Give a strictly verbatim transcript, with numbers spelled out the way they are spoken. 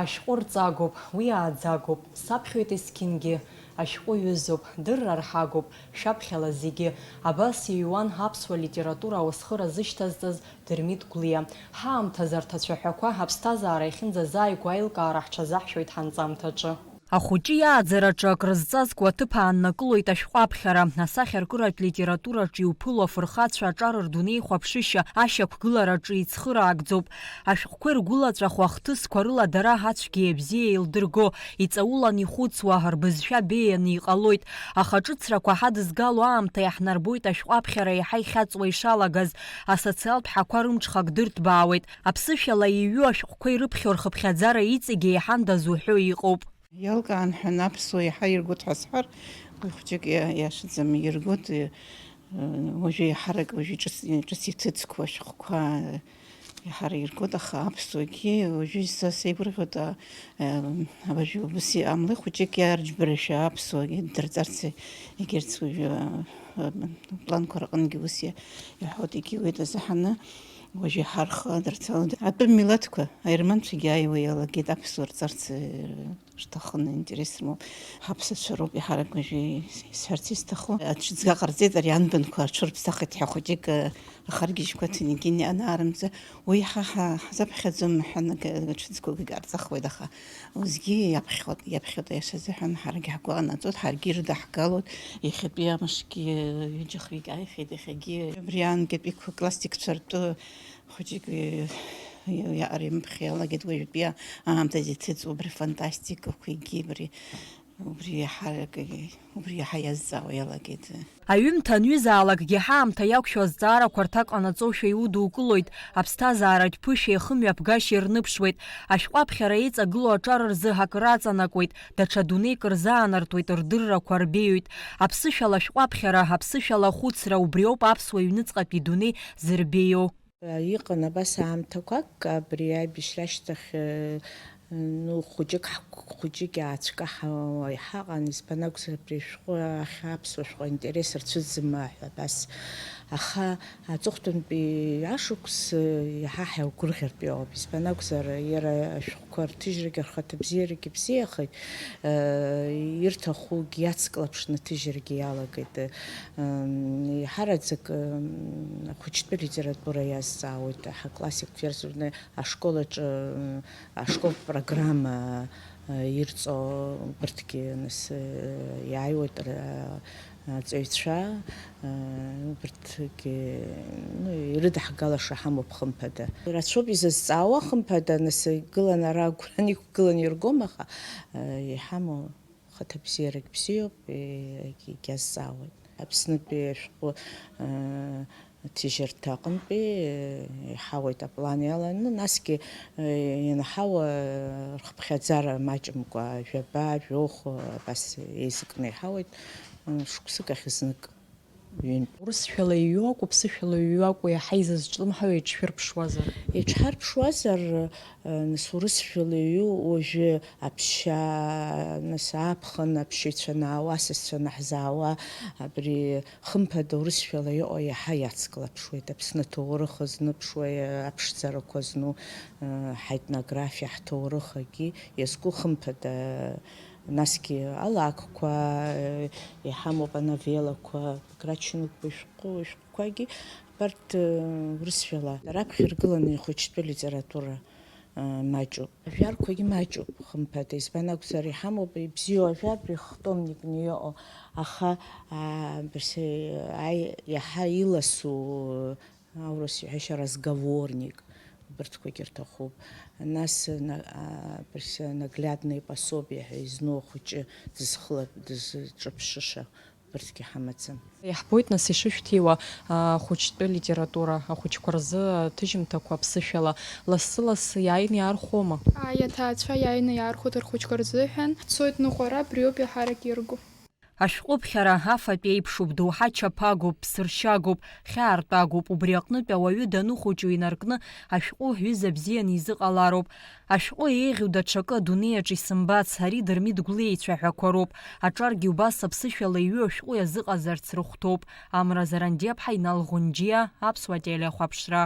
Ашәҟәы рҵагоуп, уи ааӡагоуп, саԥхьоит есқьынгьы. Ашәҟәы ҩызоуп, дырра рҳагоуп, шәаԥхьала зегьы. Абас иҩуан аԥсуа литература ауасхыра зышьҭазҵаз Дырмит Гәлиа. Ҳаамҭазы арҭ ацәаҳәақәа аԥсҭазаара иахьынӡазааигәоу аилкаара ҳҽазаҳшәоит ҳанҵамҭаҿы. Ахәыҷы иааӡараҿы акрызҵазкуа аҭыԥ ааннакылоит ашәҟәы аԥхьара. Асахьаркыратә литератураҿы иуԥыло афырхацәа аҿар рдунеихәаԥшышьа ашьақәгылараҿы ицхыраагӡоуп. Ашәҟәқәа иргәылаҵәаху ахҭысқәа рыла дара ацәгьеи абзиеи еилдырго, иҵаулан ихәыцуа, рбызшәа беианы иҟалоит. Аха ҿыцрақәа ҳадызгало аамҭа иаҳнарбоит ашәҟәы аԥхьара еиҳа ихьаҵуа ишалагаз. Асоциалтә ҳақәа рымҽхак дырҭбаауеит. Аԥсышәала иҩу ашәҟәқәа ирыԥхьо рхыԥхьаӡара иҵегьы еиҳандаз уҳәо иҟоуп. Иалкаан ҳәа аԥсуа иаҳа иргоит ҳәа сҳәар, уи хәҷык иа-, иашаӡам, иргоит, э, уажәы иаҳарак, уажәы ҿыц, ҿыц иҭыҵқәоу ашәҟәқәа, э, иаҳа иргоит, аха аԥсуагьы уажәы са сеигәырӷьоит, а, э, уажәы убас иҟамлеи, хәҷык иаарџьбарашәа аԥсуагьы ддырҵарц егьырҭ уажәы, э, э, планқәа рҟынгьы ус иа-, иаҳауеит, егьиуеит азыҳәаны уажәы иаҳа рхы адырцалоит. Атәым милаҭқәа, аерманцәагьы ааиуа иалагеит аԥсуа рҵарц, э, Шҭахын, интерес рымоуп. Ҳаԥсацәа роуп иаҳарак уажәы исҳәарц исҭаху. Аҽыҵга ҟарҵеит ари анбанқәа аҽырԥсахит ҳәа хәыҷык, ахаргьежьқәа Ҭенегин ианаарымҵа, уи ҳа ҳа-, ҳзаԥхьаӡом ҳәа нага-, аҽыҵгақәа ҟарҵахуеит, аха усгьы иаԥхьоит, иаԥхьоит аиаша азыҳәан ҳаргьы ҳгәы анаҵоит, ҳаргьы ирыдаҳгалоит, иахьатәи амшгьы ҩыџьа-хҩык ааихьеит, иахьагьы абри аанкьатәиқәа классикцәа ртәы Хәыҷык, э, иаҟара имԥхьа иалагеит уажәтәи аамҭазы иҭыҵуа убри афантастикақәа, егьи абри, убри иаҳа, убри иаҳа иазҵаауа иалагеит. Аҩымҭа анҩызаалакгьы ҳаамҭа иақәшәо азҵаарақәа рҭак ҟанаҵошәа иудукылоит, аԥсҭазааратә ԥышәеи ахымҩаԥгашьеи рныԥшуеит, ашәҟәы аԥхьара еиҵагылоу аҿар рзы акыр аҵанакуеит, даҽа дунеик рзаанартуеит, рдыррақәа рбеиоит. Аԥсышәала ашәҟәы аԥхьара, аԥсышәала ахәыцра, убриоуп аԥсуа ҩныҵҟатәи дунеи зырбеиоу. Иҟан абас аамҭақәак, абри аибашьра ашьҭахь, э, ну, хәыҷык ҳк-, хәыҷык иаацәкаҳауа иҳаҟан, избан акәзар, абри ашәҟәы ахь аԥсуа шәҟәы аинтерес рцәыӡма ҳәа абас. Аха аҵыхәтәантәи ашықәс, э, иаҳа ҳаигәырӷьартә иоуп, избан акәзар, иара ашәҟәқәа рҭыжьрагьы рхаҭабзиарагьы бзиахеит, э, ирҭахугьы иацклаԥшны аҭыжьрагьы иалагеит. М, еиҳараӡак, м, ахәыҷтәы литература иазҵаауеит, ҳа классик ферзурны ашкол аҿы, м, ашкол программа, э, ирҵо убырҭгьы, нас, э, иааиуеит, р-, аҵаҩцәа, э, убырҭгьы, ну, ирыдаҳгалаша ҳамоуп, хымԥада. Рацәоуп изызҵаауа, хымԥада, нас, игылан ара агәра иқәгылан иргом, аха, э, иҳамоу Хаҭабзиарагь бзиоуп, егьазҵаауеит. Аԥснытәи ашәҟәы, э, ҭыжьырҭа аҟынтәи, э, иҳауеит аплан иаланы, насгьы, э, ианҳауа, э, рхыԥхьаӡара маҷымкәа жәаба, жәохә, э, абас еизакны иҳауеит, э, шықәсык ахь знык. Ҩынтә. Урысшәала иҩу акәу, ԥсышәала иҩу акәу, иаҳа изызҿлымҳау еиҿшәырԥшуазар? Еиҿҳарԥшуазар, э, нас, урысшәала иҩу уажәы аԥшьа, нас, аԥхын аԥшьаҩцәа анаауа, асасцәа анаҳзаауа, абри хымԥада урысшәала иҟоу иаҳа иацклаԥшуеит, Аԥсны аҭоурых азныԥшуа, аԥшӡарақәа зну, э, ҳаетнографиа, ҳҭоурыхгьы иазку хымԥада. Насгьы алакәқәа, иҳамоуп ановеллақәа, Баграт Шьынқәба ишәҟәы, ишәҟәқәагьы, абарҭ, э, урысшәала раԥхьа иргыланы ихәыҷтәы литература, э, маҷуп. Ажәарқәагьы маҷуп, хымԥада, избан акәзар, иҳамоуп, ибзиоу ажәа, абри хтомникны иҟоу, аха, а, бырсе-, аи-, иаҳа иласу, Аурыс иҳәашьа разговорник, убырҭқәагьы рҭахуп. Нас, на-, а, наглядные пособия ҳәа изну ахәыҷы дызхыла-, дызҿыԥшыша, убырҭгьы ҳамаӡам. Иаҳбоит, нас, ишышәҭиуа, а, ахәыҷтәы литература, ахәыҷқәа рзы аҭыжьымҭақәа аԥсышәала. Лассы-лассы иааины иаархәома? Ааи, аҭаацәа иааины иаархәоит рхәыҷқәа рзыҳәан. Ҳцоит ныҟәара, абриоуп иаҳарак иргу. Ашәҟәыԥхьара афатә еиԥшуп, доуҳа чаԥагоуп, ԥсыршьагоуп, хьаартәагоуп, убри аҟнытә ауаҩы даныхәыҷу инаркны ашәҟәы ҩыза бзианы изыҟалароуп. Ашәҟәы еиӷьу даҽакы адунеи аҿы исымбац, ари Дырмит Гәлиа ицәаҳәақәа роуп. Аҿаргьы убас аԥсышәала иҩу ашәҟәы иазыҟазарц рыхәҭоуп. Амра Зарандиаԥҳа, Инал Ӷәынџьиа, Аԥсуа телехәаԥшра.